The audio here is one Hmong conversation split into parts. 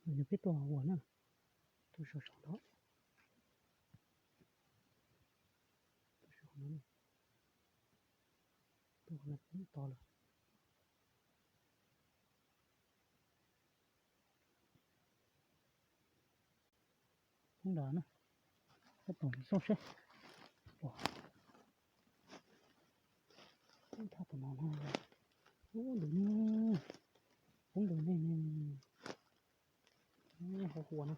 Yog peb tuaj hauv na, tuaj saum saum no, tuaj saum no, tuaj no poob to lawm. Poob nrad na, tab tom xauj seb. Poob thaj tom no na, ub ntawd na, poob ntawd ne, hauv huam na.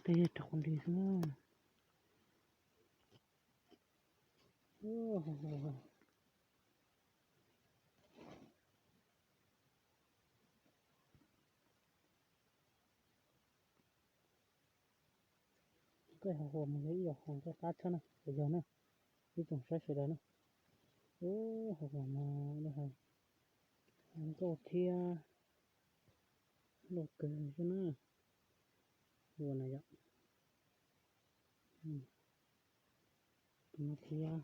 Tej rau qhov nti xwb na. Koj hauv huam mas yog ib yam hauv ncauj qab tshaj na, yog na, ib tsoom saib sawv daws na. Ub, hauv huam mas hais nkauj thiab loj kawg xwb na. Huam na yom. Tus no thiab,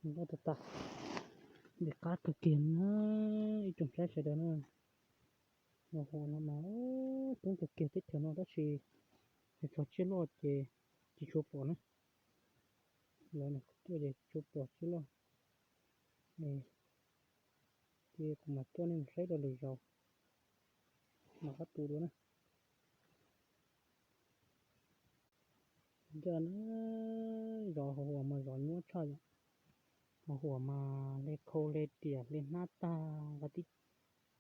nkauj tag tag, nti qab kawg kiag na, ib tsoom saib sawv daws na. Hauv huam no mas coob kawg kiag teb chaws no tab sis yog txog tsiaj loj ces tsis tshua pom na. Lawv tuaj ces tsis tshua pom tsiaj loj. Ces kuv mam coj nej mus saib dua lwm zaus, mam rov qab tu dua na. Ncaj na, zov hauv huam mas zov nyuaj tshaj yom. Hauv huam mas hle khau hle riam hle hnab tag, tib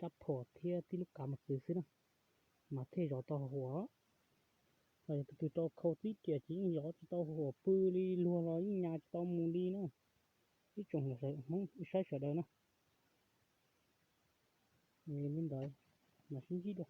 rab phom thiab tib lub kav mos txwv xwb na, mas thiaj zov tau hauv huam. Yog tus twg rau khau tib riam ces yeej zov tsis tau hauv huam pw li, luag los yeej nyas tsis tau mus li na. Ib tsoom Hmoob saib sawv daws na, li ntawd mas sib ntsib dua.